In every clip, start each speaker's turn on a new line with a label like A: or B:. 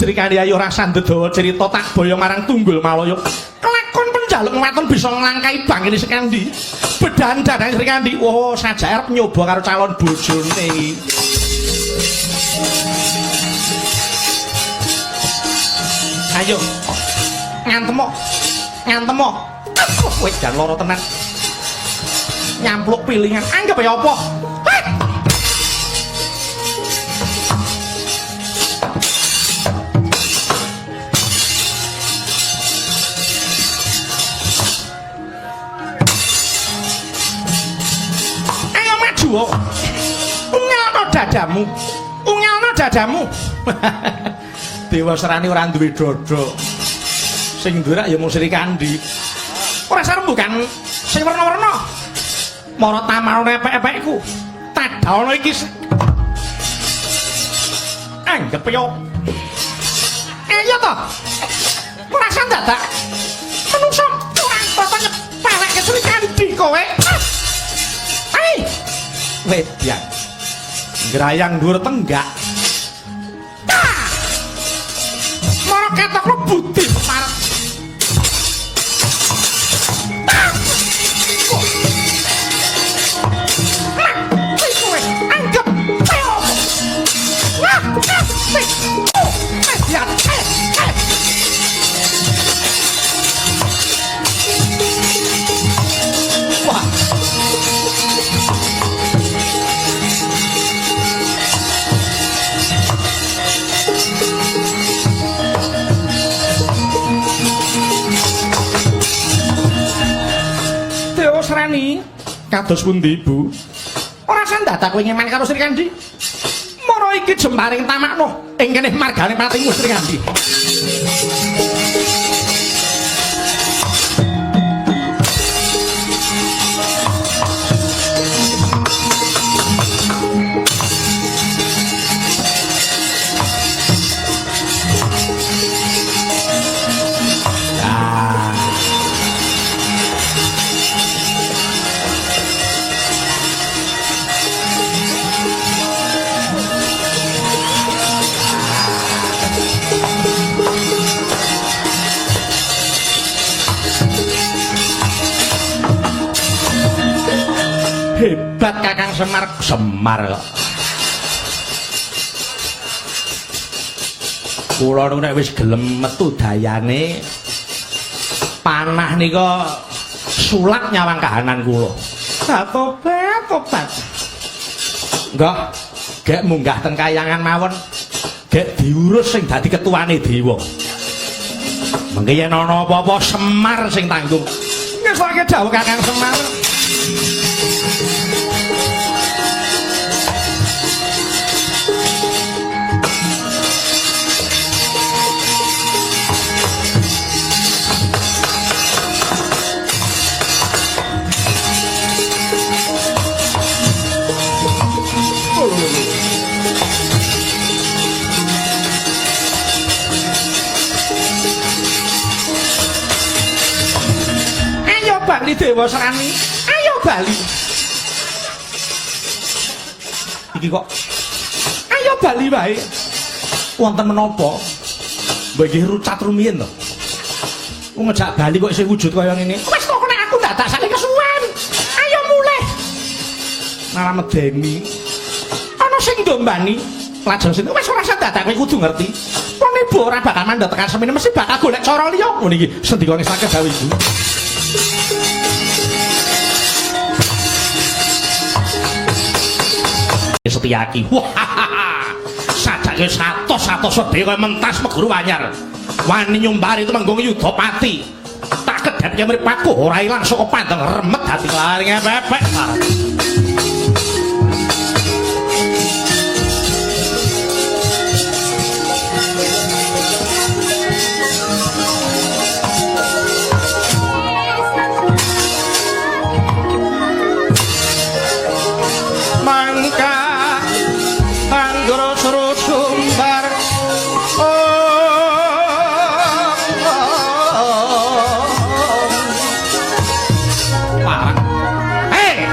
A: Srikandhi ayo rasa ndedawa cerita tak boyo marang Tunggul Malaya. Kelakon penjaluk waton bisa nglangkai bangkene Srikandhi. Bedahan dadane Srikandhi. Oh, sajake arep nyoba karo calon bojone iki. Ayo. Ngantemo. Ngantemo. Kowe jan lara tenan. Nyampluk pilingan. Anggap ya apa? Ayo maju. Ungalno dadamu. Ungalno dadamu. Dewa Serani ora duwe dada. Sing duwe ya mung Srikandhi. Ora sarembukan sing werna-werna. Mara tamarane epek-epekku. Tadaono iki. Anggep yo. Ayo to. Ora sandadak. Menungso ora tata nyepelekke Srikandhi kowe. Ai. Wedyan. Ngrayang dhuwur tenggak. Mara ketok budi peparep. Wah. Dewa Serani, kados pundi, Bu? Ora sandadak kowe ngeman karo Srikandhi. Mara iki jemparing tamakno ing kene margane patimu Srikandhi. Hebat Kakang Semar. Semar kok. Kula niku nek wis gelem metu dayane panah nika sulak nyawang kahanan kula. Tobat, tobat. Nggih, gek munggah teng kayangan mawon. Gek diurus sing dadi ketuane dewa. Mengke yen ana apa-apa Semar sing tanggung. Ngersake dawuh Kakang Semar. Ayo bali Dewa Serani, ayo bali. Iki kok ayo bali wae. Wonten menapa? Mbok iki rucat rumiyin to. Ku ngejak bali kok isih wujud kaya ngene. Wis kok nek aku dadak saling kesuwen. Ayo mulih. Malah medeni. Ana sing ndombani. Lajeng sing wis ora dadak kowe kudu ngerti. Wong ibu ora bakal mandha tekan semene mesti bakal golek cara liya. Ngono iki sendika ngesake dawuh ibu. Setiaki. Wah, sajake satos-satos sedhe kaya mentas meguru anyar. Wani nyumbari Tumenggung Yudapati. Tak kedhepke mripatku ora ilang saka pandeng remet hati laringe pepek. Mangka anggara sumbar parang. Hei.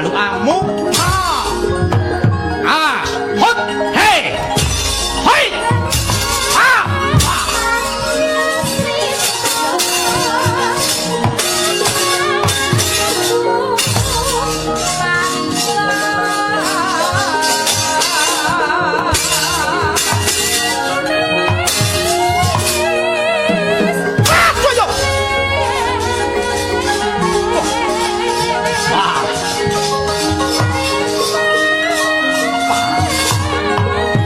A: Jalukamu. Ah. Ah, hot, hey. Hoi. Ah. Ah, yo. Wah.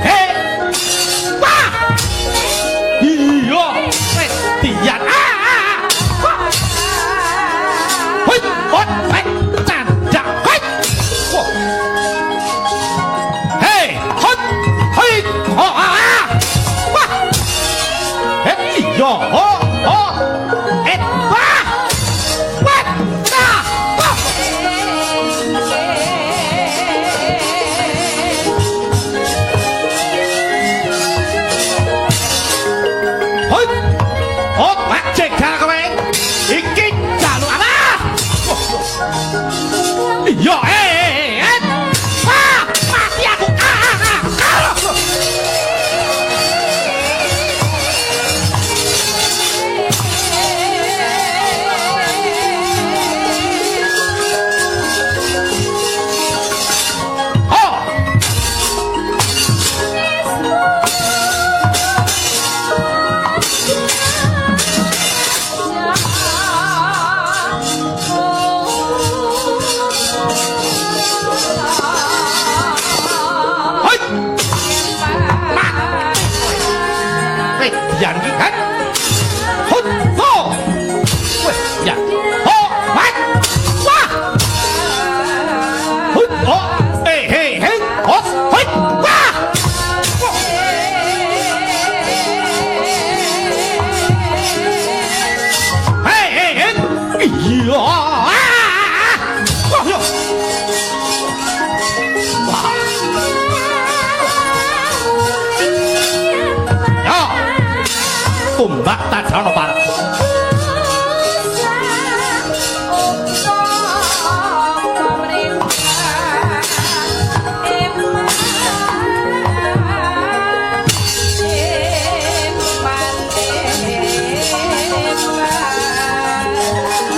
A: Hei. Wah. Iya, wedian. Ah, ah, ah. Hoi, hot, hei, candak, hoi. Wah. Hei, hot, hoi, ho, ah, ah. Wah. Hei, iya, ho, ho. Eh, wah. Wah, ah, wah. Hoi. Oh, mak jegal kowe. Iki jaluk apa? Iya, eh, eh. Ah, mati aku. Ah, ah, ah. Ah. Oh. Hoi. Wedian iki kan. Hut, ho. Weh, ya. Ho, wat. Wah. Hut, ho. Eh, he, he. Hot, hoi. Wah. Hei, hei, hei. Iya. Ah, ah. Wah, yo. Wah. Ya. Tumbak tajana parek.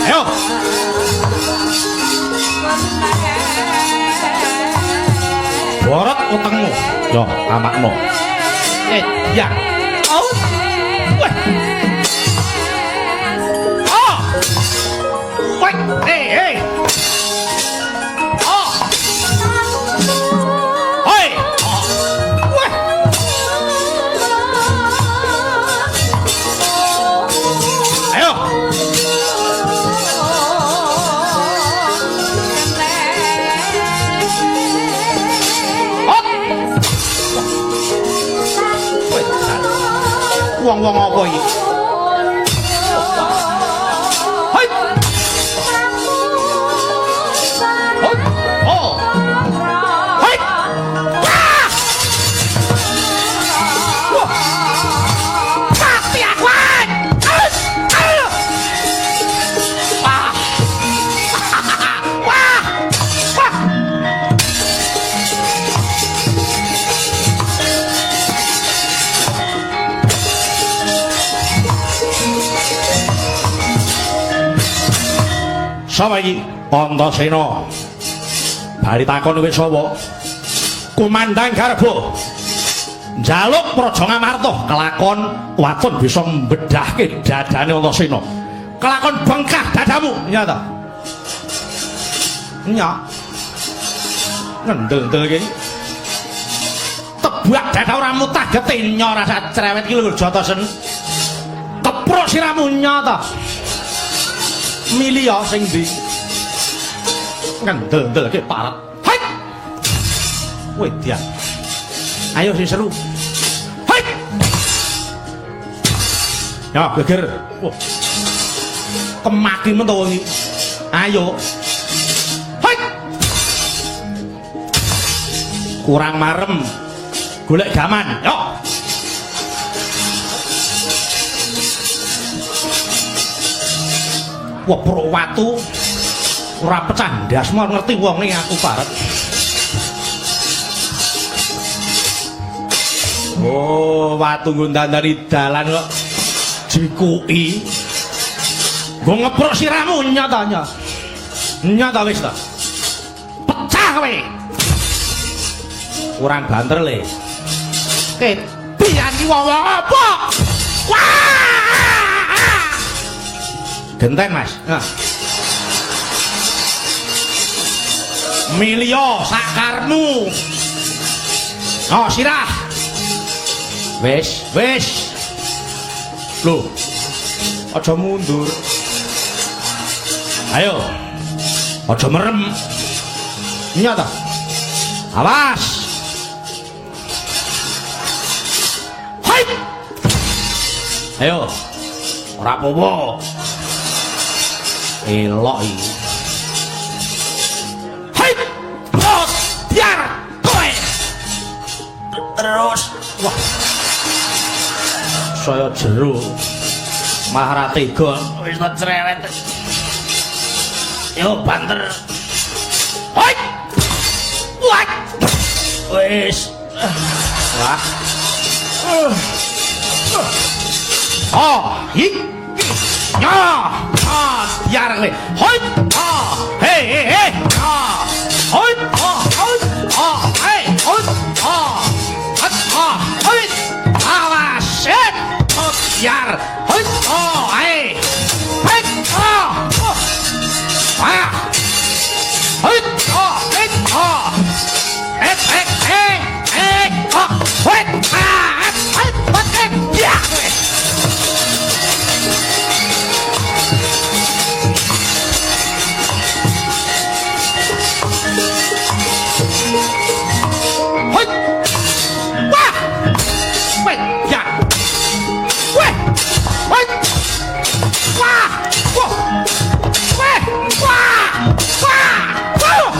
A: Ayo. Borot utangmu. Yo, amakno. Eh, ya. Oh. Weh. Oh. Weh, eh, eh. Oh. Hoi. Oh. Weh. Ayo. Hop. Weh, wong-wong apa iki? Hoi. Hoi. Oh. Hoi. Wah. Wah. Mati aku. Ayo. Wah. Wah. Wah. Sapa iki? Antasena. Bali takon kowe sapa? Kumandang garba. Njaluk Praja Ngamarta kelakon waton bisa mbedhahke dadane Antasena. Kelakon bengkah dadamu, iya ta? Iya. Ngendel-ndel iki. Tebak dada ora mutah getih nya rasa cerewet iki lho Jatasen. Keprok siramu nya ta? Milih ya sing ndi? Ngendel-ndel iki parek. Hei. Wedian. Ayo sing seru. Hei. Ya, geger. Wah. Kemaki men to wong iki. Ayo. Hei. Kurang marem. Golek gaman. Yo. Wepruk watu. Ora pecah ndasmu ngerti wonge aku parek. Oh, watu nggo dandani dalan kok jikuki. Nggo ngepruk sirahmu nyatanya. Nyata wis ta. Pecah kowe. Kurang banter le. Ketian iki wong-wong apa? Wah! Genten, Mas. Nah. Milio sakarmu. Oh, sirah. Wis, wis. Lho. Aja mundur. Ayo. Aja merem. Nyata. Awas. Hai. Ayo. Ora apa-apa. Elok iki. Hai. Terus biar kowe. Terus. Wah. Saya jero. Malah ra tega. Wis tak cerewet. Yo banter. Hoi. Wah. Wis. Wah. Oh, iki. Ya. Ah, biar kowe. Hoi. Ah. Hei, hei, hei. Ah. Hoi. Ah, hoi. Ah, hei, hoi. Ah. Ah, hoi. Awas, set. Oh, biar. Hoi. Oh, hei. Hei. Ah. Oh. Ah. Hoi. Oh, hei. Oh. Eh, eh, eh, eh. Oh. Hoi. Ah, hoi. Hoi. Ya. Hoi. Wah. Weh, ya. Weh. Hoi. Wah. Wah. Weh. Wah. Wah. Wah.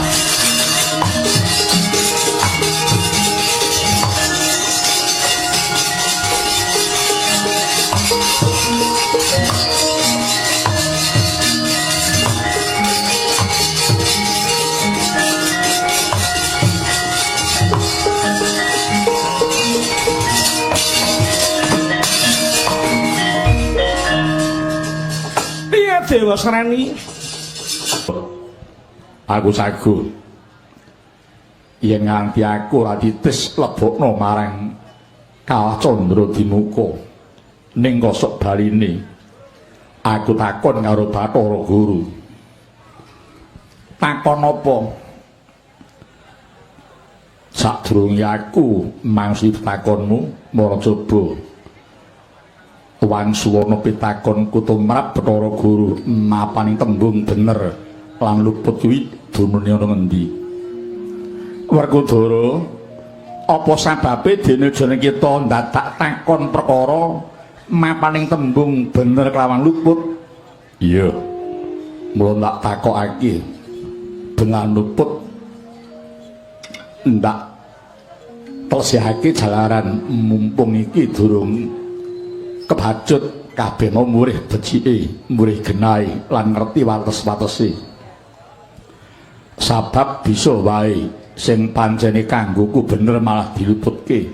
A: Piye Dewa Sreni?
B: Aku sagu. Yen nganti aku ora ditis lebokno marang Kawah Candra Dimuka ning kosok baline. Aku takon karo Bathara Guru. Takon apa? Sadurunge aku mangsi takonmu, mara coba. Wangsuwana pitakonku tumrap Bathara Guru mapaning tembung bener lan luput kuwi dunune ana ngendi? Werkudara, apa sababe dene jane kita ndadak takon perkara mapaning tembung bener kelawan luput? Iya. Mula tak takokake bener luput ndak telesihake jalaran mumpung iki durung kebacut kabeh mau murih becike, murih genahe lan ngerti wates-watese. Sabab bisa wae sing pancene kanggoku bener malah diluputke.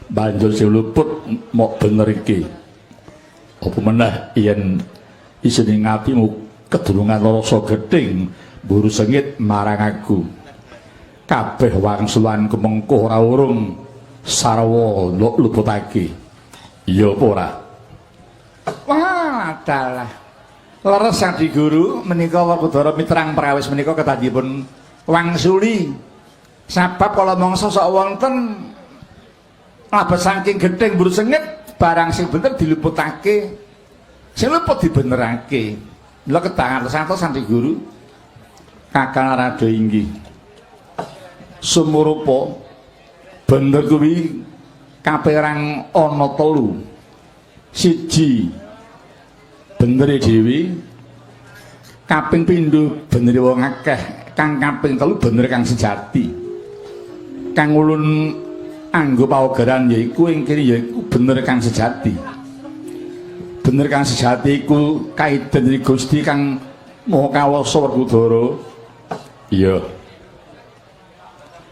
B: Banjur sing luput mok bener iki. Apa meneh yen isine atimu kedurungan rasa gething mburu sengit marang aku. Kabeh wangsulan kemengkuh ora urung sarwa luputake. Iya apa ora?
C: Wah, dalah. Leres Adi Guru menika Werkudara mitrang prawis menika kedadipun wangsuli. Sabab kala mangsa sok wonten labet saking gething mburu sengit barang sing bener diluputake. Sing luput dibenerake. Lha kedah atos Adi Guru.
B: Kakang Rada inggih. Sumurupa bener kuwi kaperang ana telu. Siji benere dhewe, kaping pindho benere wong akeh, kang kaping telu bener kang sejati. Kang ulun anggo paugeran yaiku ing kene yaiku bener kang sejati. Bener kang sejati iku kaiden Gusti kang Maha Kawasa Werkudara. Iya.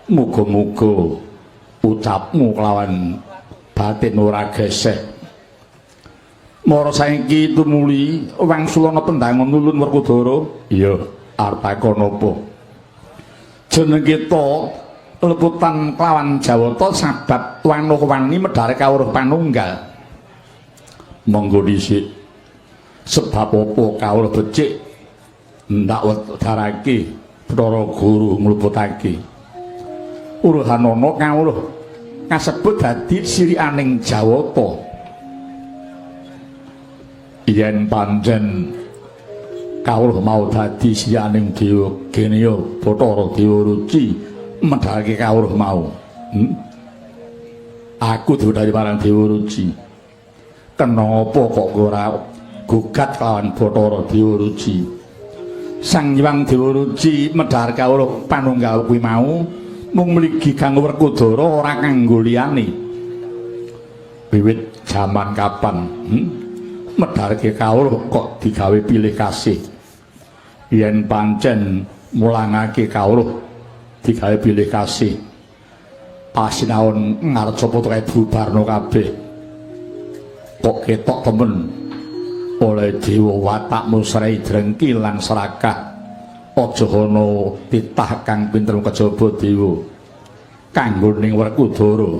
B: Muga-muga ucapmu kelawan batin ora geseh. Mara saiki tumuli wangsulana pendangan nulun Werkudara. Iya, arep takon apa? Jeneng kita leputan kelawan Jawata sabab wanuh-wani medhare kawruh panunggal. Monggo dhisik. Sebab apa kawruh becik ndak wedharake Bathara Guru ngluputake. Uruhanana kawruh kasebut dadi sirikaning Jawata. Yen pancen kawruh mau dadi sirikaning Dewa Geniya Bathara Dewa Ruci medharake kawruh mau. Aku diwedhari marang Dewa Ruci. Kena apa kok ora gugat kelawan Bathara Dewa Ruci? Sang Hyang Dewa Ruci medhar kawruh panunggal kuwi mau mung mligi kanggo Werkudara ora kanggo liyane. Wiwit jaman kapan? Medharke kawruh kok digawe pilih kasih. Yen pancen mulangake kawruh digawe pilih kasih, pasinaon ngarcapada kae bubarno kabeh. Kok ketok temen oleh dewa watakmu srei drengki lan serakah. Aja ana titah kang pinter kejaba dewa kanggo ning Werkudara.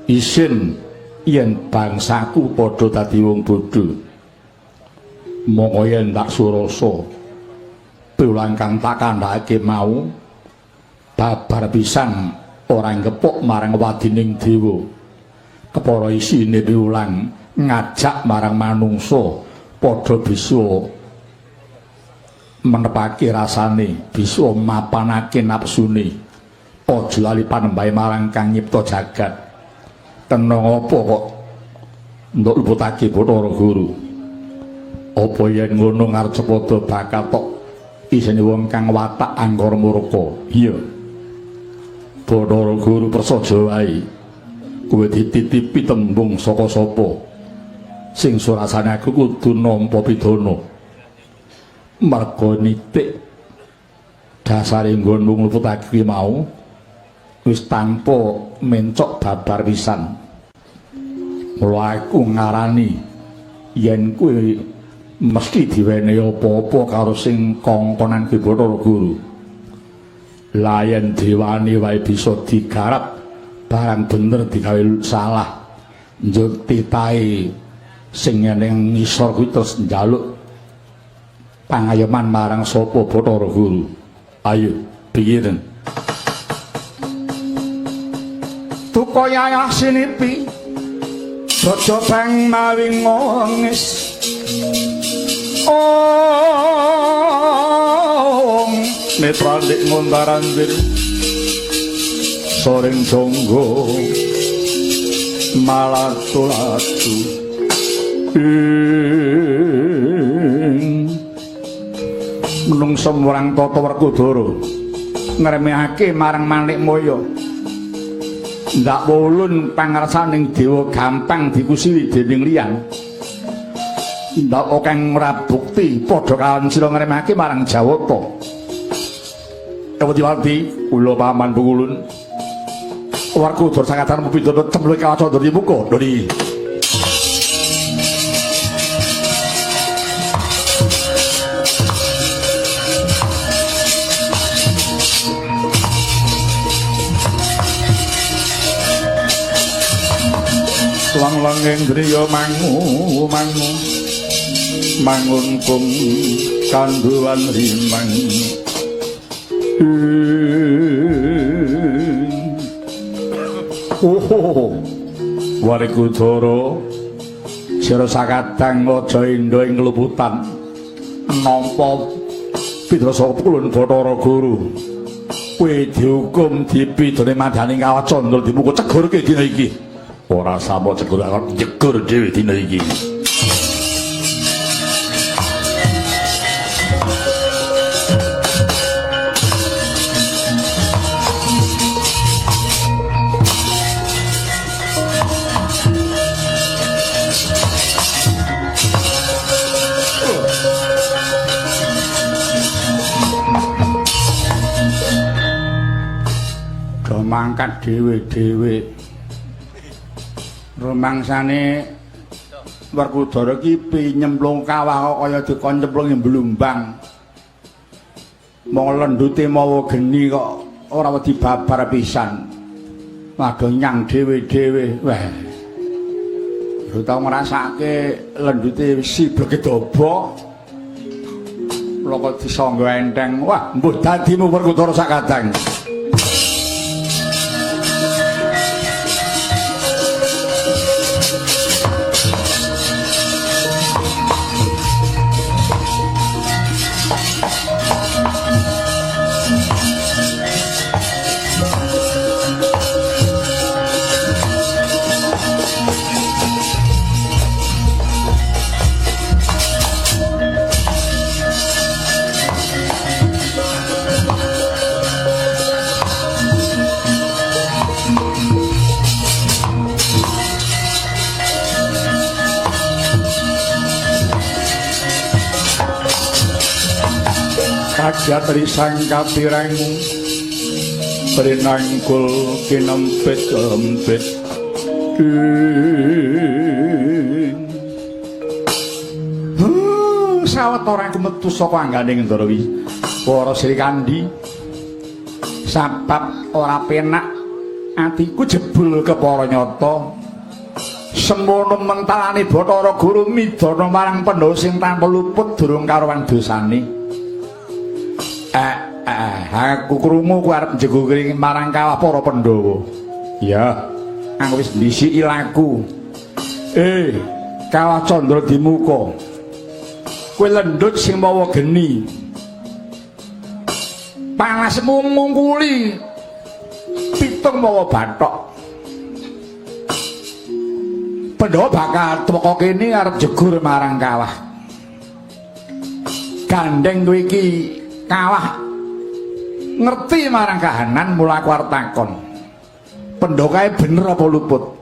B: Isin yen bangsaku padha dadi wong bodho. Monggo yen tak surasa piwulang kang tak kandhake mau babar pisan ora ngepuk marang wadining dewa. Kepara isine piwulang ngajak marang manungsa padha bisa menepake rasane, bisa mapanake napsune. Aja lali panembahe marang kang nyipta jagat. Tenang apa kok nduk luputake Bathara Guru? Apa yen ngono ngarcapada bakal tok isine wong kang watak angkara murka? Iya. Bathara Guru prasaja wae. Kowe dititipi tembung saka sapa? Sing surasane aku kudu nampa pidana. Merga nitik dasare nggonmu ngluputake kuwi mau wis tanpa mencok babar pisan. Mula aku ngarani yen kuwi mesti diwenehi apa-apa karo sing kongkonan kuwi Bathara Guru. Lah yen dewane wae bisa digarap barang bener digawe salah, njur titahe sing ning ngisor kuwi terus njaluk pangayoman marang sapa Bathara Guru. Ayo pikiren.
C: Tukaya sinipi aja bang mawi ngongis. Ong
B: netra ndik ngontarandir soring jonggo malatu-latu ing
C: menungsa marang tata Werkudara ngremehake marang Manikmaya. Ndak wulun pangarsaning dewa gampang dikusili dening liyan. Ndak kang ora bukti padha kawan sira ngremehake marang Jawata.
B: Ewati-wati kula paman pukulun Werkudara sakatan pidana cemplung kawacandra di muka. Doni lang-langing driya mangu mangu mangun kung kanduwan rimang. Oh, Werkudara sira sakadang aja endo ing luputan nampa pidana saka kulun Bathara Guru. Kowe dihukum dipidane madhaning kawacandra dimuka cegurke dina iki. Ora samo cegur aku nyegur dhewe dina iki.
C: Do mangkat dhewe-dhewe. Rumangsane Werkudara iki pinyemplung kawah kok kaya dikon nyemplung blumbang. Mong lendute mawa geni kok ora wedi babar pisan. Waduh nyang dhewe-dhewe. Wah. Ora tau ngrasake lendute sibleke dobok. Loko disangga enteng. Wah, mbuh dadimu Werkudara sak kadang. Kagiat risang kapireng prinanggul kinempit kempit sawetara aku metu saka anggane Ndarawi para Sri Kandi sabab ora penak atiku jebul kepara nyata semono mentalane Bathara Guru midana marang Pandhawa sing tanpa luput durung karuwan dosane. Aku krungu kowe arep njegukri marang kawah para Pandhawa. Ya, aku wis ndhisiki laku. Kawah Candra Dimuka. Kowe lendhut sing mawa geni. Panasmu ngungkuli pitung mawa bathok. Pandhawa bakal teka kene arep jegur marang kawah. Gandeng kowe iki kawah ngerti marang kahanan mula aku arep takon. Pandhawa kae bener apa luput?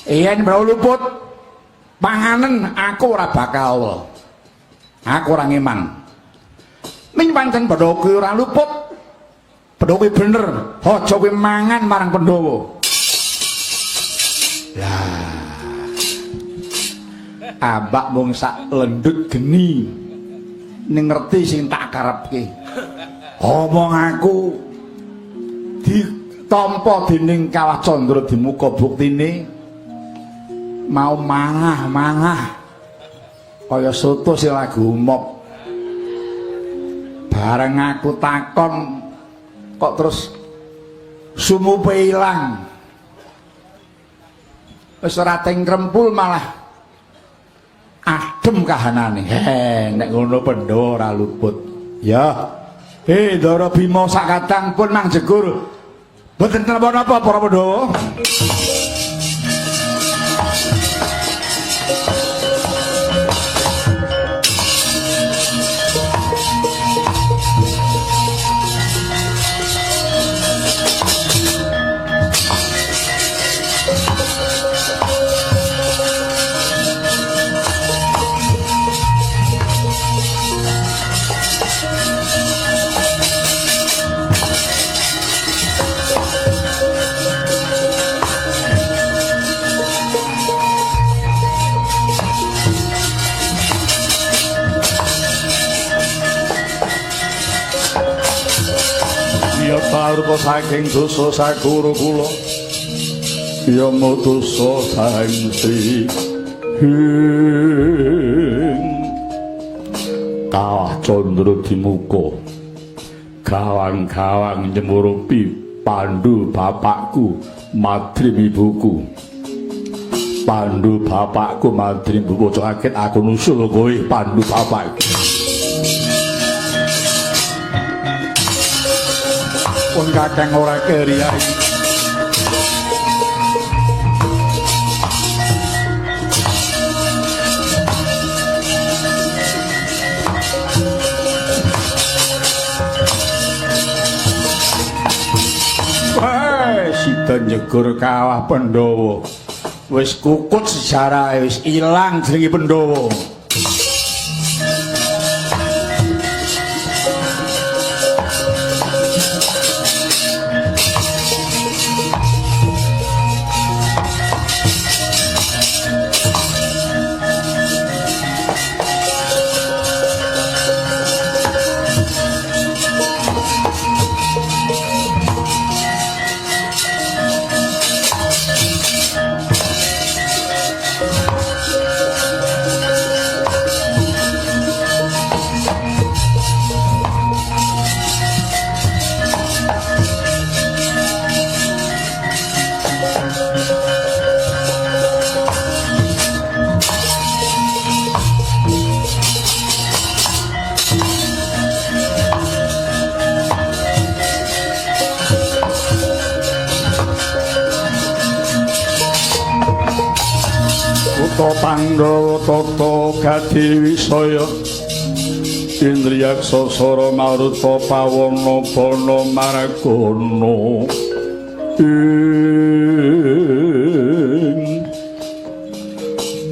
C: Yen ora luput, panganen aku ora bakal. Aku ora ngeman. Ning pancen Pandhawa kuwi ora luput. Pandhawa kuwi bener, aja kowe mangan marang Pandhawa. Lah. Ambak mung sak lendut geni. Ning ngerti sing tak karepke. Omong aku ditampa dening Kawah Candra Dimuka buktine mau mangah-mangah kaya soto sing lagi umop. Bareng aku takon kok terus sumupe ilang. Wis ora teng krempul malah adem kahanane. He, nek ngono Pandhawa ora luput. Ya. Ndara Bima sakadang pun mang jegur. Mboten napa-napa para Pandhawa.
B: Rupa saking dosa saguru kula ya dosa sang Sri Kawah Candra Dimuka gawang-gawang nyemurupi Pandu bapakku madrim ibuku. Pandu bapakku madrim ibuku aja kaget aku nusul kowe Pandu bapakku.
C: Pun kakang ora keri ae.
B: Wah, sida nyegur kawah Pandhawa.
C: Wis kukut sejarahe, wis ilang jenenge Pandhawa.
B: Tata Pandhawa tata gati wisaya Indriyaksa sara maruta pawana bana maragana ing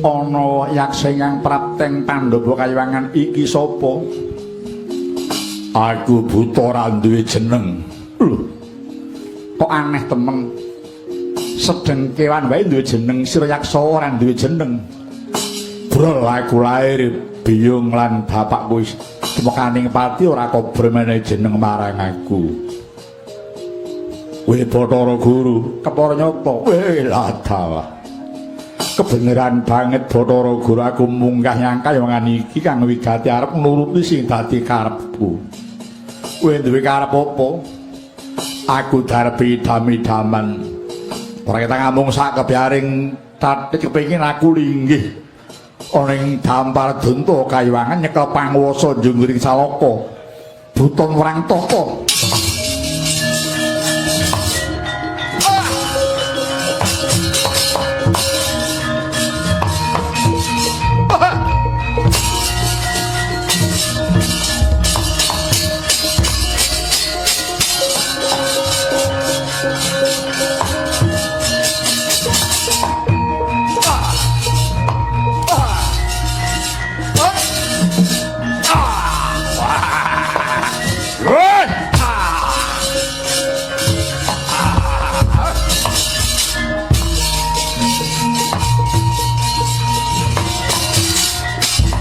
C: ana yaksa ingkang prapteng Pandhawa Kayuwangan iki sapa?
B: Aku buta ora duwe jeneng.
C: Lho. Kok aneh temen. Sedeng kewan wae duwe jeneng, sira yaksa ora duwe jeneng.
B: Brol aku lair biyung lan bapakku wis tumekaning pati ora kobre menehi jeneng marang aku. Kowe Bathara Guru,
C: kepara nyata.
B: Weh ladalah. Kebeneran banget Bathara Guru, aku munggah nyangka kayangan iki kang wigati arep nuruti sing dadi karepku. Kowe duwe karep apa? Aku darbi idam-idaman. Ora ketang amung sak kebiaring tati kepengin aku linggih ana ing dampar dunta kayuwangan nyekel panguwasa njungguring salaka. Buta wrang tata.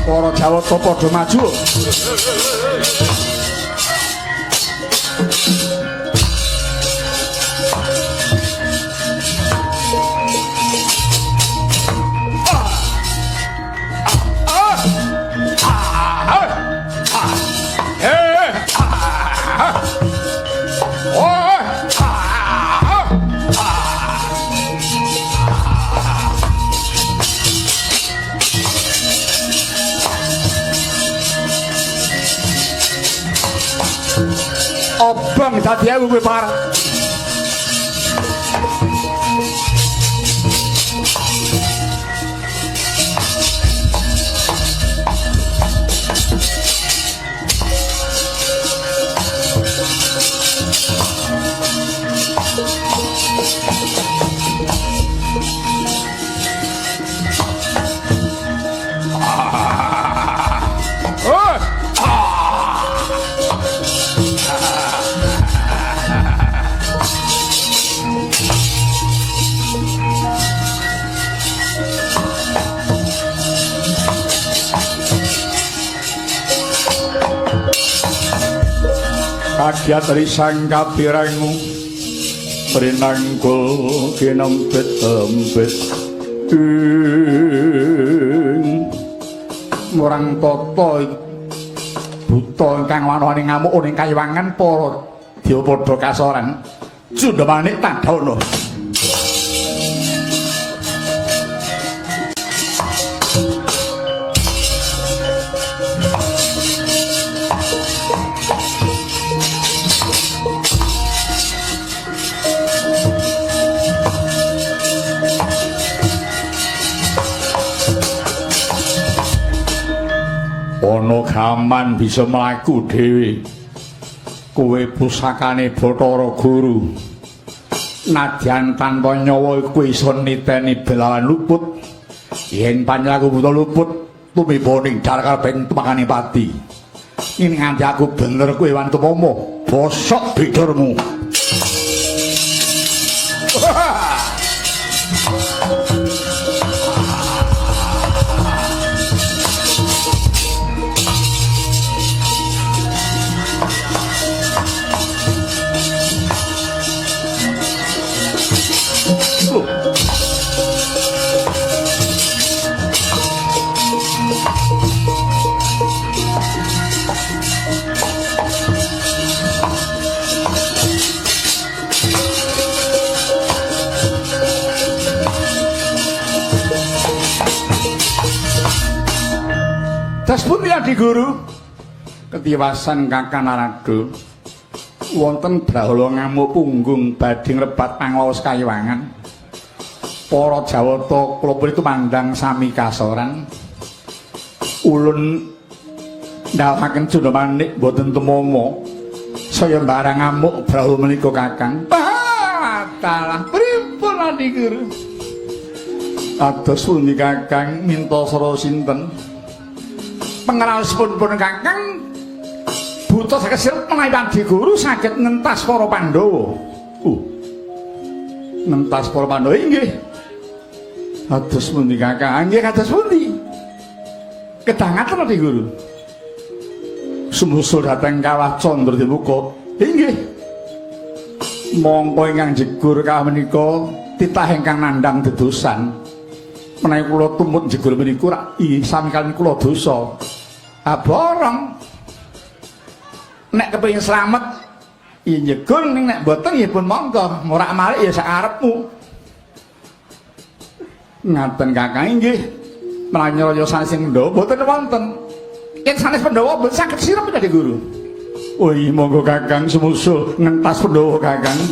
C: Para Jawata padha maju. Obong dadi ewu kowe par.
B: Kagiat risang kapirangu prinanggul kinempit-empit ing
C: Murang tata buta ingkang wanane ngamuk ning kayuwangan para dewa padha kasoran.
B: Cundhamanik tadana. Ana gaman bisa mlaku dhewe. Kowe pusakane Bathara Guru. Nadyan tanpa nyawa kowe iso niteni belawan luput. Yen pancen aku buta luput, tumiba ning dar kabeh tumakane pati. Yen nganti aku bener kowe wan tumama, bosok bidurmu.
C: Das pundi Adi Guru? Ketiwasan Kakang Narada wonten brahala ngamuk punggung badhe ngrebat pangwaos kayuwangan. Para Jawata kula punika tumandang sami kasoran. Ulun ndhawuhaken Cunda Manik mboten tumama. Saya mbarang ngamuk brahu menika Kakang. Dalah pripun Adi Guru? Kados pundi Kakang minta sara sinten? Pangraosipun pun Kakang buta saged sirep menawi Adi Guru saged ngentas para Pandhawa. Ngentas para Pandhawa inggih. Kados pundi Kakang? Nggih kados pundi? Kedah ngaten Adi Guru. Sumusul dhateng Kawah Candradimuka. Inggih. Mongko ingkang jegur kawah menika titah ingkang nandhang dedosan. Menawi kula tumut jegur menika rak sami kaliyan kula dosa. Ah borong. Nek kepengin slamet ya njegur, ning nek mboten ya pun monggo, morak-malik ya sak arepmu. Ngaten Kakang inggih. Menawi raya sanes sing Pandhawa mboten wonten. Yen sanes Pandhawa mboten saged sirep Adi Guru. Oh iya monggo Kakang sumusul ngentas Pandhawa Kakang.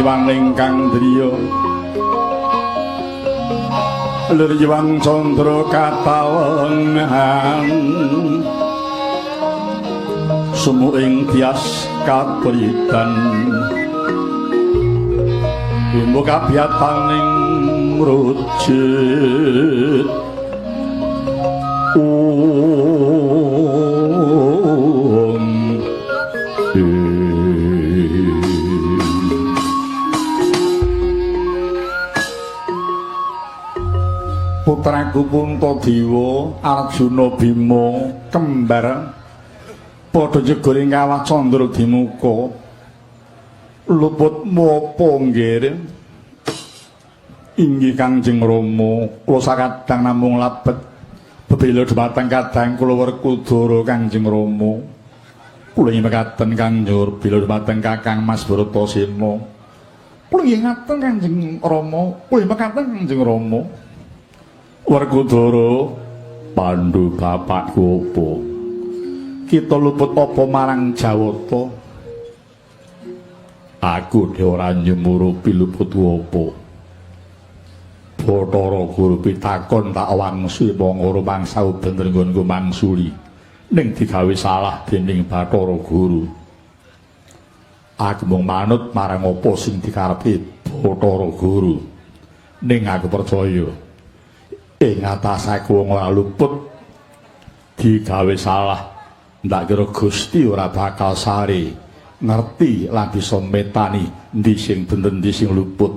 C: Leng-leng kang driya lir Hyang Candra katawengan sumu ing tias kapridan bimbo kabiyataning rujit om.
B: Anakku Puntadewa, Arjuna, Bima, kembar padha jegur ing kawah Candra Dimuka. Luputmu apa, Nggir? Inggih Kangjeng Rama, kula sakadang namung labet bebela dhumateng kadang kula Werkudara Kangjeng Rama. Kula mekaten Kangjeng bela dhumateng Kakang Mas Bratasena. Kula nggih ngaten Kangjeng Rama, kula mekaten Kangjeng Rama. Werkudara, Pandu bapakku apa? Kita luput apa marang Jawata? Aku dhewe ora nyumurupi luputku apa. Bathara Guru pitakon tak wangsul monggo mangsa bener nggonku mangsuli. Ning digawe salah dening Bathara Guru. Aku mung manut marang apa sing dikarepe Bathara Guru. Ning aku percaya ing atas aku wong ora luput digawe salah. Ndak kira Gusti ora bakal sare ngerti lan bisa metani endi sing bener endi sing luput.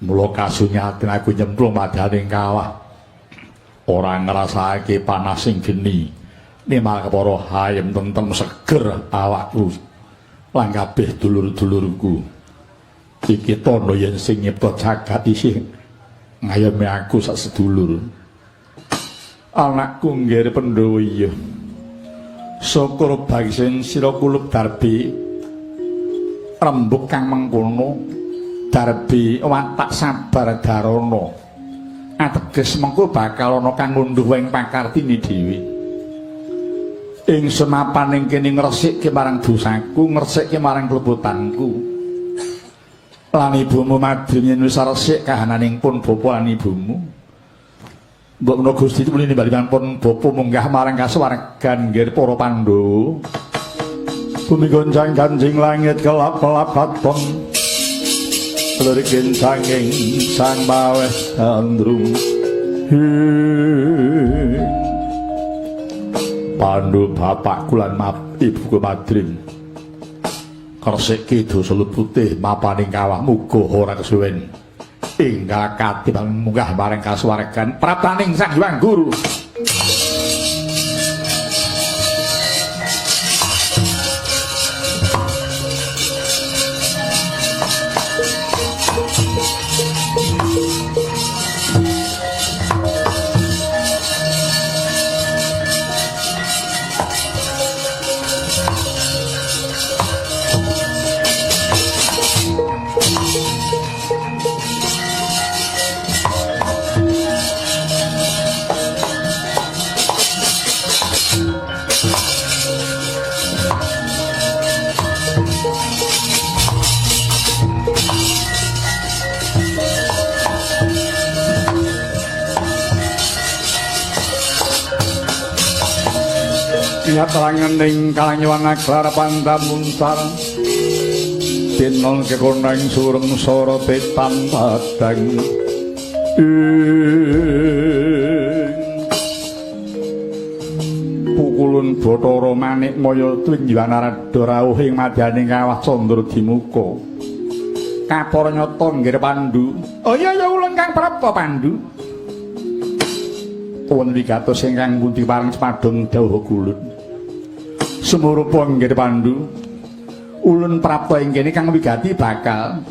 B: Mula kasunyatan aku nyemplung madyaning kawah. Ora ngrasakake panas sing geni. Nimal kepara hayem tentrem seger awakku lan kabeh dulur-dulurku. Iki tandha yen sing nyipta jagat isih ngayomi aku sak sedulur. Anakku Nggir Pandhawa iya. Syukur bagisen sira kulup darbi rembug kang mengkono. Darbi watak sabar darana. Ateges mengko bakal ana kang ngunduh ing pakartine dhewe. Ingsun mapan ing kene ngresikke marang dosaku, ngresikke marang kleputanku. Lan ibumu Madrim yen wis resik kahananing pun bapa lan ibumu. Mbok menawa Gusti muni nimbali pun bapa munggah marang kasuwargan nggir para Pandhawa. Bumi goncang ganjing langit kelap-kelap katon. Luri kencanging sang maweh andrum. Pandu bapakku lan ibuku Madrim. Kresiki dosa lupute mapaning kawah muga ora kesuwen. Ingkang katimbang munggah marang kasuwargan praptaning Sang Hyang Guru. Nyatrangening kalangyawan aglar pandamuncar tinon kekonang sureng sora tetan padang pukulun Bathara Manik Maya twinggilan aradha rawuh ing madyaning kawah Candra Dimuka. Kapara nyata Nggir Pandu. Oh iya ya ulun kang prapta Pandu. Wonten wigatos ingkang pundi pareng sepadung dawuh kulun. Sumurupa Nggir Pandu, ulun prapta ing kene kang wigati bakal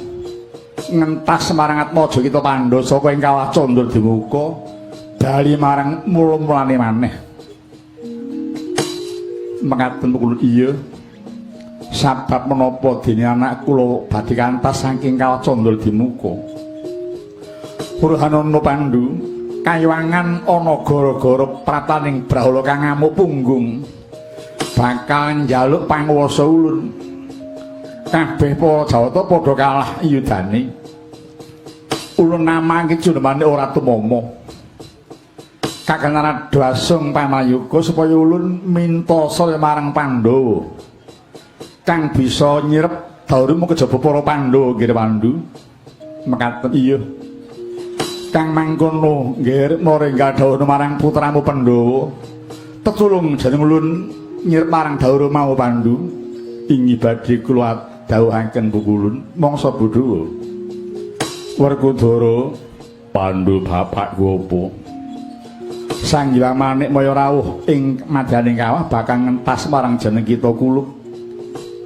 B: ngentas marang Atmaja kita Pandhawa saka ing kawah Candra Dimuka bali marang mula-mulane maneh. Mekaten kulun iya. Sabab menapa dene anak kula badhe kantas saking kawah Candra Dimuka. Purhanana Pandu, kayuwangan ana gara-gara prataning Brahala kang ngamuk punggung bakal njaluk panguwasa ulun. Kabeh para Jawata padha kalah yudane. Ulun namangke junemane ora tumama. Kakang Narada asung pamayuga supaya ulun minta saya marang Pandhawa kang bisa nyirep darumu kejaba para Pandhawa. Nggih Pandu. Mekaten iya. Kang mangkono nggih maringga dawuh marang putramu Pandhawa. Tetulung jeneng ulun nyirep marang dawuh mau Pandu. Inggih badhe kula dawuhaken pukulun mangsa bodho. Werkudara, Pandu bapakku apa?
C: Sang Hyang Manikmaya rawuh ing madyaning kawah bakal ngentas marang jeneng kita kulup.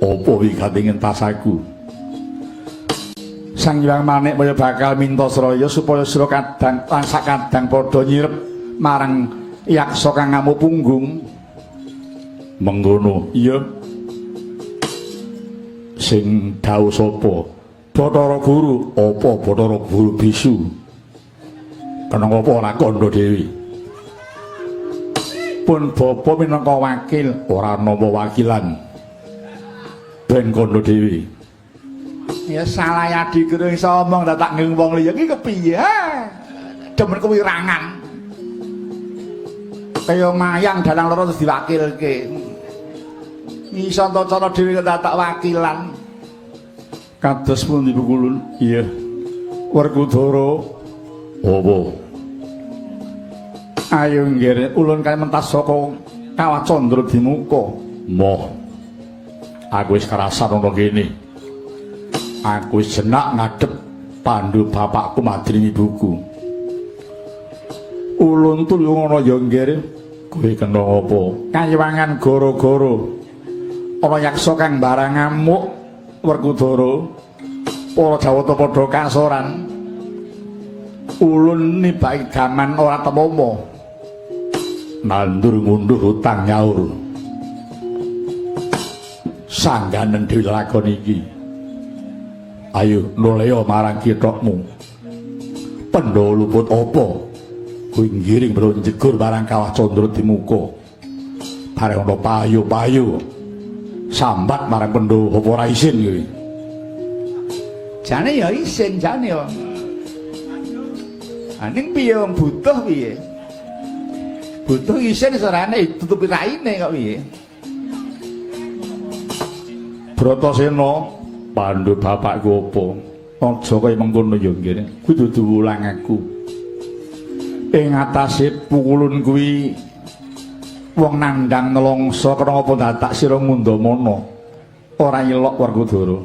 B: Apa wigati ngentas aku?
C: Sang Hyang Manikmaya bakal minta sraya supaya sira kadang lan sakadang padha nyirep marang yaksa kang ngamuk punggung.
B: Mengkono.
C: Iya.
B: Sing dawuh sapa? Bathara Guru. Apa Bathara Guru bisu? Kena apa ora kandha dhewe?
C: Pun bapa minangka wakil,
B: ora nampa wakilan. Ben kandha dhewe.
C: Ya salah ya Adi Guru iso omong tak ngeng wong liya iki kepiye? Demen kewirangan. Kaya mayang dalang loro terus diwakilke. Iso cara dhewe tak wakilan. Kados pundi Pukulun?
B: Iya.
C: Werkudara.
B: Apa?
C: Ayo nggih, ulun kali mentas saka Kawah Candra Dimuka.
B: Moh. Aku wis kerasan ana kene. Aku wis jenak ngadhep Pandu bapakku madring ibuku.
C: Ulun tulung ana ya nggih.
B: Kowe kena apa?
C: Kayiwangan gara-gara ana yaksa kang barang ngamuk Werkudara. Para Jawata padha kasoran. Ulun nibaki gaman ora temama.
B: Nandur ngunduh utang nyaur. Sangganen dhewe lakon iki. Ayo noleo marang kithokmu. Pendhawa luput apa? Kuwi ngiring bro njegur marang Kawah Candra Dimuka. Bareng ana payu-payu. Sambat marang Pandhawa apa ora isin kuwi?
C: Jane ya isin jane ya. Ning piye wong butuh piye? Butuh isin sarane tutupi raine kok piye?
B: Bratasena, Pandu bapakku apa?
C: Aja kaya mengkono ya nggih. Kuwi dudu wulang aku. Ing atase pukulun kuwi wong nandhang nelongso kena apa dadak sira ngundhamana. Ora ilok Werkudara.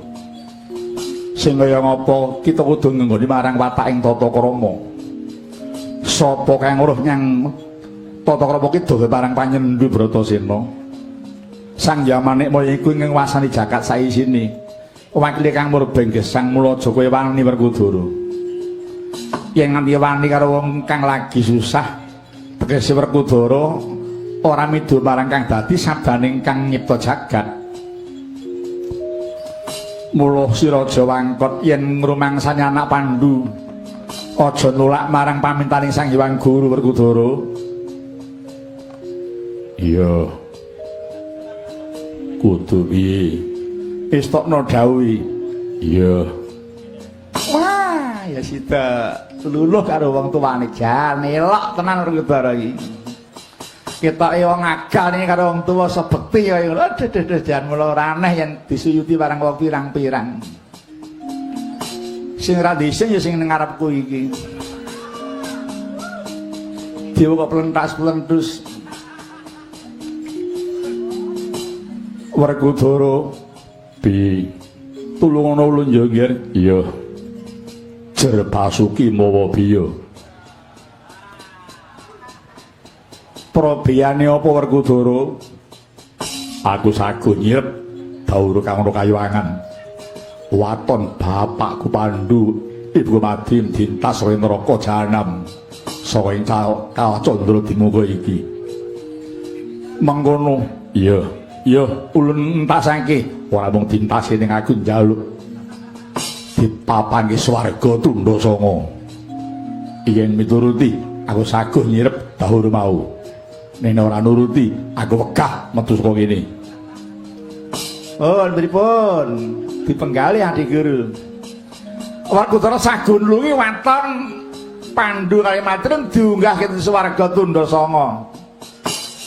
C: Sing kaya ngapa kita kudu ngenggoni marang wataking tata krama. Sapa kang weruh nyang tata krama ki dohe parang panyendu Bratasena. Sang Hyang Manikmaya iku ing nguwasani jagat saisine. Wakile kang murbeng gesang mula aja kowe wani Werkudara. Yen nganti wani karo wong kang lagi susah, tegese Werkudara ora midho marang kang dadi sabdaning kang nyipta jagat. Mula sira aja wangkot yen ngrumangsani anak Pandu. Aja nolak marang pamintaning Sang Hyang Guru Werkudara.
B: Iya. Kudu piye?
C: Istokno dawuhi.
B: Iya.
C: Wah, ya sida luluh karo wong tuane jan elok tenan Werkudara iki. Ketoke wong agal iki karo wong tuwa sebekti kaya ngono. Aduh duh jan mula ora aneh yen disuyuti marang wong pirang-pirang. Sing ora dhisin ya sing ning ngarepku iki. Dewa kok plentas-plentus.
B: Werkudara, piye? Tulungono ulun ya, Nggir. Iya. Jer Basuki mawa biya.
C: Probiyane apa Werkudara?
B: Aku sago nyirep dawuh kang ana kayuwangan. Waton bapakku Pandu, ibuku Madrim dintas ing neraka jahanam. Saka ing Kawah Candra Dimuka iki.
C: Mengkono.
B: Iya.
C: Iya, ulun entasake.
B: Ora mung dintasi ning aku njaluk dipapangke swarga tundha sanga. Yen mituruti, aku saguh nyirep dahur mau. Nek ora nuruti, aku wegah metu saka kene.
C: Oh, pripun? Dipenggalih Adi Guru. Werkudara saguh nulungi waton Pandu kali Madrim diunggahke swarga tundha sanga.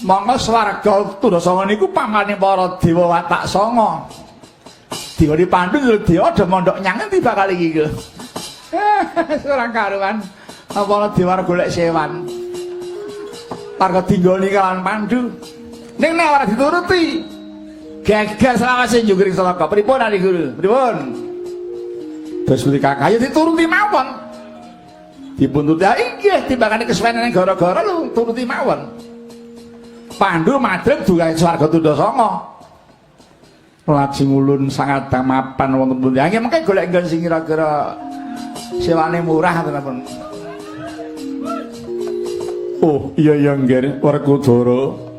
C: Monggo swarga tundha sanga niku pamane para dewa watak sanga. Dewa Pandu dewa do mondok nyang endi bakal iki ku. Ora karuan. Apa ana dewa golek sewan. Warga dinggoni kalawan Pandu. Ning nek ora dituruti, geger selawase njungkring swarga. Pripun Adi Guru? Pripun?
B: Terus pundi Kakang?
C: Ayo dituruti mawon. Dipuntuti inggih timbangane kesuwen ning gara-gara lho turuti mawon. Pandu Madrim dugahe swarga tunda sanga. Lajeng ulun sangat mapan wonten pundi. Nggih mengke golek nggon sing kira-kira sewane murah ngoten pun.
B: Oh iya iya nggih Werkudara.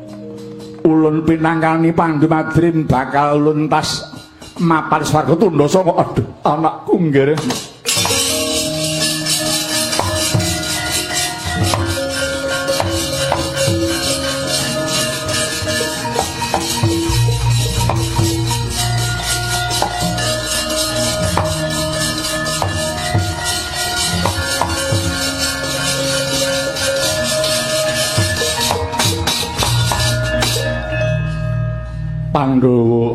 B: Ulun pinangkani Pandu Madrim bakal luntas mapan swarga tunda sanga. Aduh anakku nggih. Pandhawa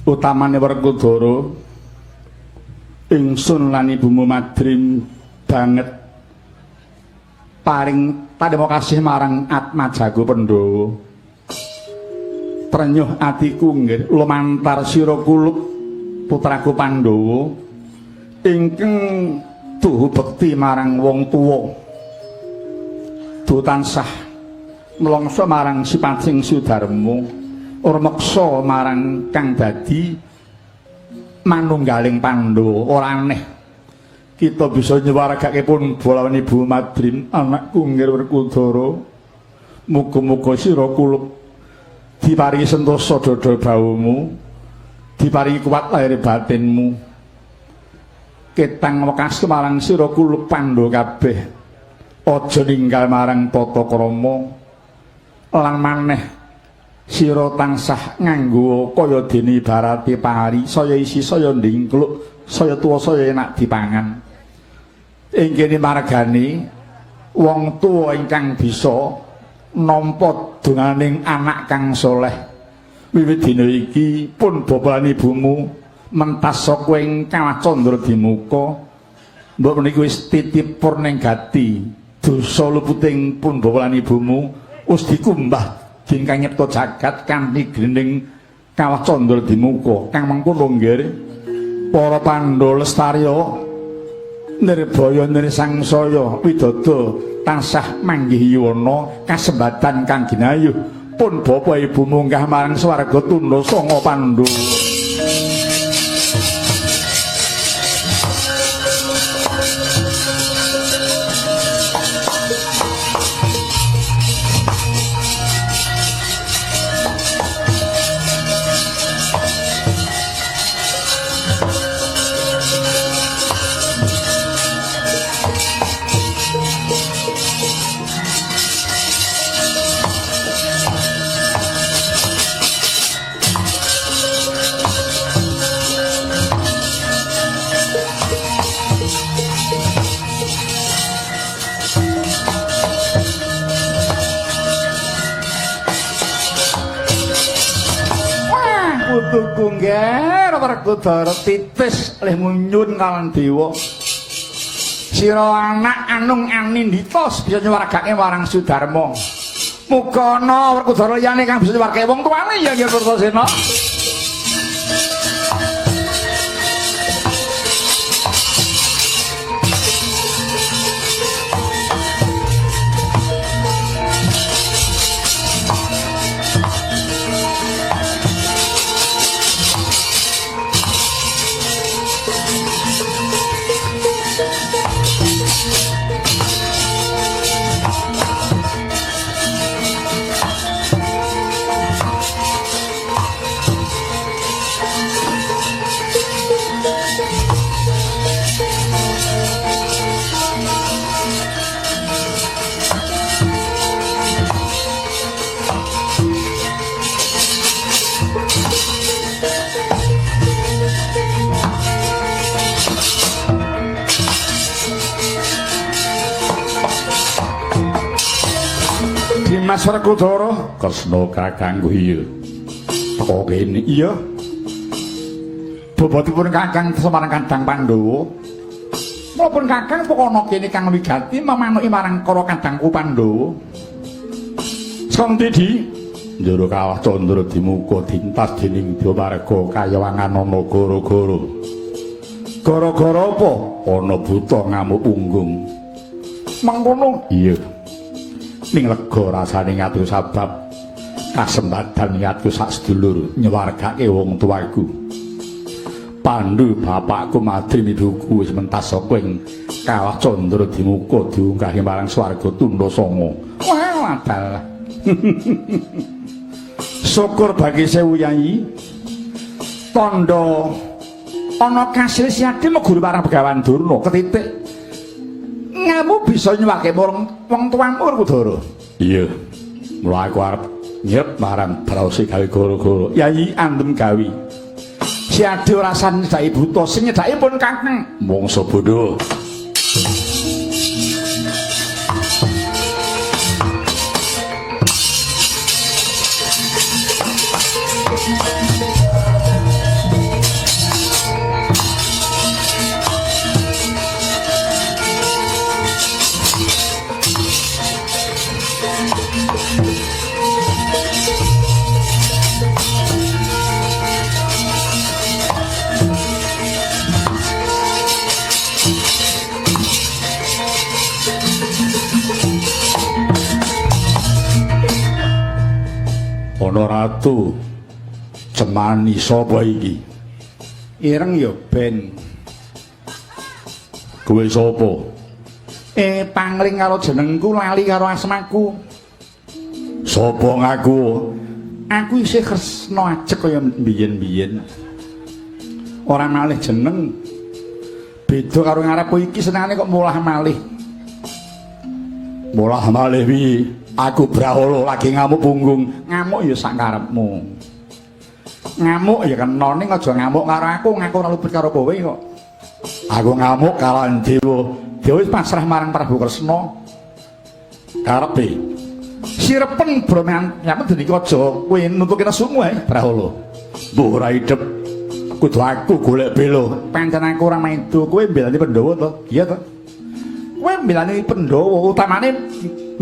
B: utamane Werkudara ingsun lan ibumu Madrim banget paring tarima kasih marang Atmajago Pandhawa. Trenyuh atiku nggih lumantar sira kulup putraku Pandhawa ingkang tuhu bekti marang wong tuwa. Duh tansah mlangsa marang sipating Sudarma. Ora meksa marang kang dadi manunggaling Pandhawa. Ora aneh kita bisa nyuwargake pun bolawan Ibu Madrim anakku nggih Werkudara. Muga-muga sira kulup diparingi sentosa dada baumu, diparingi kuat lahir batinmu. Ketang wekas marang sira kulup Pandhawa kabeh. Aja ninggal marang tata krama lan maneh sira tansah nganggo kaya dene ibarate pari, saya isi saya ndingkluk, saya tuwa saya enak dipangan. Ing kene margane wong tuwa ingkang bisa nampa donganing anak kang soleh. Wiwit dina iki pun bapa lan ibumu mentas saka ing Kawah Candra Dimuka. Mbok menika wis titip ning gati. Dosa luputing pun bapa lan ibumu wis dikumbah ingkang nyipta jagat kanthi glening Kawah Candra Dimuka. Kang mengkono nggih para Pandhawa lestarya nirbaya nirsangsaya widada tansah manggih yuwana kasembatan kang ginayuh pun bapa ibu munggah marang swarga tunda sanga Pandhawa.
C: Werkudara titis leh munyun kalan dewa. Sira anak anung anindita bisa nyuwargake marang Sudarma. Muga ana Werkudara liyane kang bisa nyuwargake wong tuane ya nggih Purtasena. Dimas Werkudara
B: Kresna kakangku iya teko kene
C: iya bobotipun kakang semarang Kadang Pandhawa. Walaupun kakang pokono kene kang wigati memanuki marang kara kadangku Pandhawa.
B: Saka endi Di? Njero Kawah Candra Dimuka dintas dening Dewamarga kayawangan ana gara-gara. Gara-gara apa? Ana buta ngamuk punggung. Mengkono? Iya. Ning lega rasane ngatu sabab kasembadan niatku sak sedulur nyuwargake wong tuaku. Pandu bapakku madri ibuku wis mentas saka ing kawah Candra Dimuka diunggahi marang swarga Tunda Sanga.
C: Wah, dalah. Syukur bagi sewu yai. Tandha ana kasil siadi meguru marang Begawan Durna ketitik. Ngamu bisa nyuwake wong tuamu Werkudara.
B: Iya. Mula aku arep nyep marang Brausi gawe goro-goro.
C: Yai andem gawi. Siadi ora nyedhaki buta, sing nyedhaki pun kakang.
B: Mongso bodho. Ana ratu cemani sapa iki?
C: Ireng ya ben.
B: Kowe sapa?
C: Pangling karo jenengku lali karo asmaku.
B: Sapa ngaku?
C: Aku isih Kresna ajeg kaya mbiyen-mbiyen. Ora malih jeneng. Beda karo ngarepku iki senengane kok molah malih.
B: Molah malih piye? Aku Brahala lagi ngamuk punggung.
C: Ngamuk ya sak karepmu. Ngamuk ya kena ning aja ngamuk karo aku, ngaku ora luput karo kowe kok.
B: Aku ngamuk kalawan dewa.
C: Dewa wis pasrah marang Prabu Kresna.
B: Karepe
C: sirepen bromean nyamen dene iki aja kowe nutuki nesumu ae Brahala.
B: Mbuh ora idep. Kudu aku golek bela.
C: Pancen aku ora maido, kowe mbelani Pandhawa to? Iya to? Kowe mbelani Pandhawa, utamane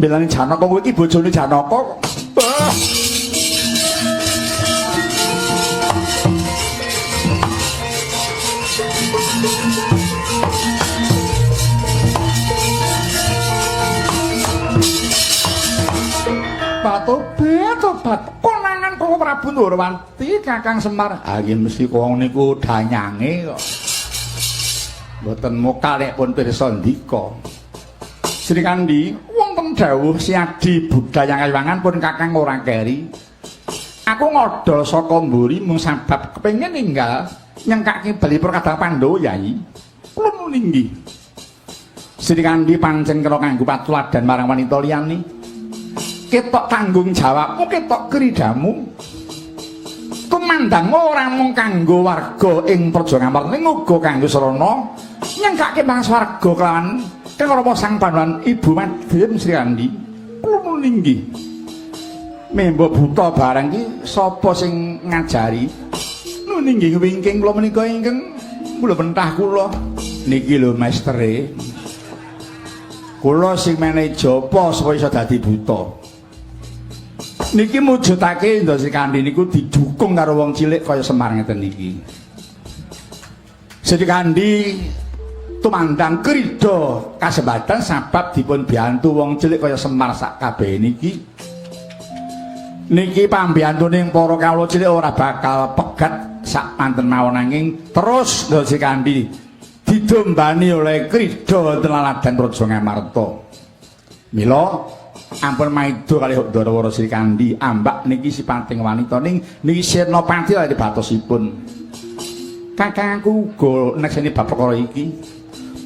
C: mbelani Janaka, kowe iki bojone Janaka. Tobat, konangan kok Prabu Ndorowati Kakang Semar.
B: Ah iki mesti wong niku danyange kok.
C: Mboten mokal nek pun pirsa ndika. Sri Kandi, wonten dawuh siadi budaya kaywangan pun Kakang ora keri. Aku ngodol saka mburi mung sabab kepengin ninggal nyengkake bali Kadang Pandhawa Yai. Kula nunggi. Sri Kandi pancen kena kanggo patuladan marang wanita liyane. Ketok tanggung jawabmu, ketok kridamu. Tumandang ora mung kanggo warga ing Praja Ngamarta ning uga kanggo sarana nyengkake marang swarga kelawan Kang Rama Sang Panuhan Ibu Madrim Sri Kandi. Kula ninggi. Membo buta barang iki sapa sing ngajari? Nuninggi wingking kula menika ingkang kula pentah kula.
B: Niki lho mestere. Kula sing menehi japa supaya iso dadi buta.
C: Niki mujudake Indra Sri Kandi niku didukung karo wong cilik kaya Semar ngeten niki. Sri Kandi tumandang krida kasembatan sabab dipun biyantu wong cilik kaya Semar sak kabehe niki. Niki pambiyantune para kawula cilik ora bakal pegat sak manten mawon nanging terus Indra Sri Kandi didombani oleh krida wonten laladan Praja Ngamarta. Mila ampun maido kalih Ndorowara Sri Kandi, ambak niki sipating wanita ning niki senopati lha batosipun. Kakangku uga nekseni bab perkara iki.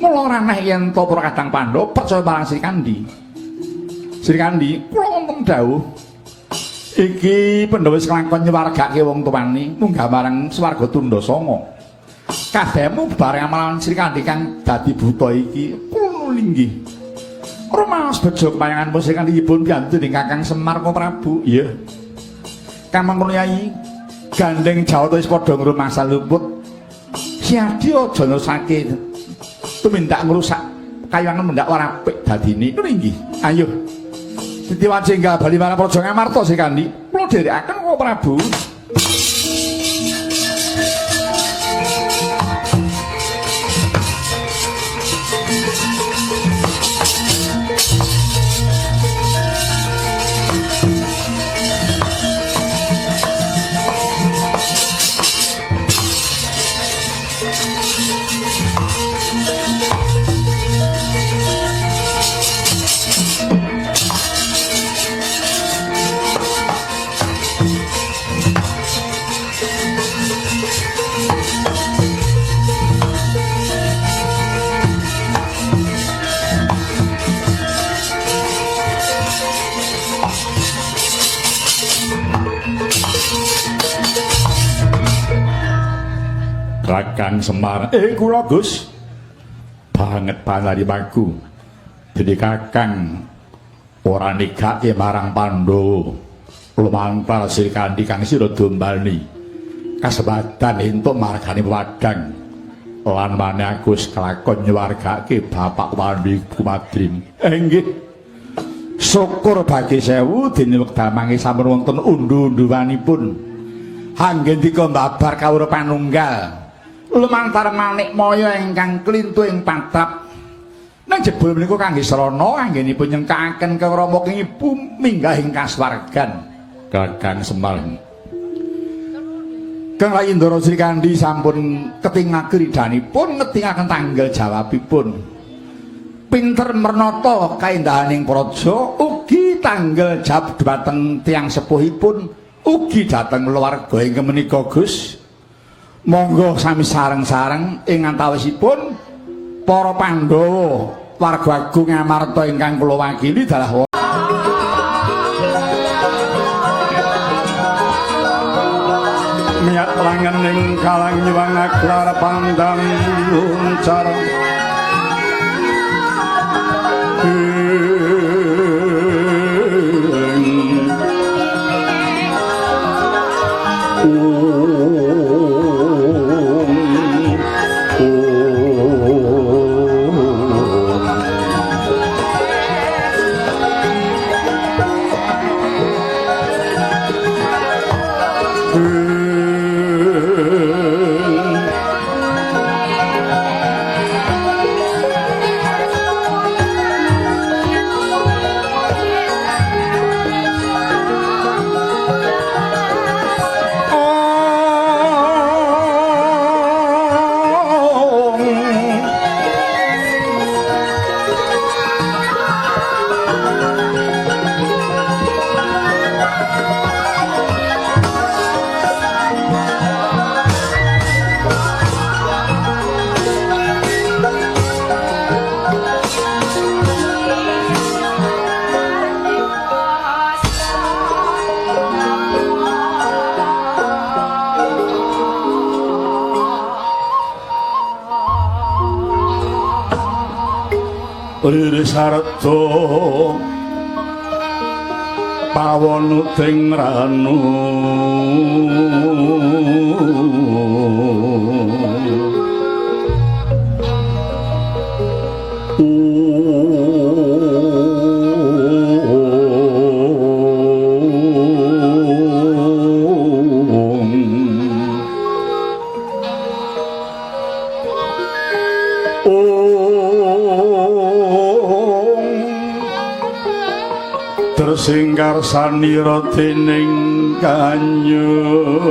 C: Mula ora neh yen to para Kadang Pandhawa percaya marang Sri Kandi. Sri Kandi, kula wonten dawuh iki Pandhawa wis kelakon nyuwargake wong tuwane munggah marang swarga Tunda Sanga. Kabehmu bareng marang Sri Kandi kang dadi buta iki, kula linggih. Rumaos bejo kemayangan Sri Kandi dipun piyantu dening Kakang Semar Prabu. Iya. Kang mangkono Yai, gandeng Jawata wis padha ngrumasa luput. Siadi aja nerusake tumindak ngrusak kayangan mendak ora apik dadine. Ngono inggih. Ayo. Titiwan jenggal bali marang Praja Ngamarta Sri Kandi. Kula dherekaken kok Prabu.
B: Kakang Semar. Kula Gus. Banget panarimaku. Dene Kakang ora nigake marang Pandhawa. Lumantar Sri Kandi kang sira dombani. Kasempatan entuk margane wadang. Lan maneh aku wis kelakon nyuwargake Bapak Wandi Kumadrim. Nggih. Syukur bagi sewu dene wekdal mangke sampun wonten undu-unduwanipun. Anggendika mbabar kawruh panunggal. Lumantar manik maya ingkang klintu ing patrap. Nang jebul menika kangge srana anggenipun nyengkaken krama ing ibu minggah ing kasuwargan. Kakang Semar. Kang Layindara Sri Kandi sampun ketingaken ridhanipun ngetingaken tanggal jawabipun. Pinter mernata kaendahaning praja ugi tanggal jawab dhumateng tiyang sepuhipun ugi dhateng keluarga ingkang menika Gus. Monggo sami sareng-sareng ing antawisipun para Pandhawa warga agung Amarta ingkang kula wakili dalah
D: miyat langening kalang nyuwang aglar pandang luncar. Ririsarda pawon ting ranu tersingkar sanira dening kanyut.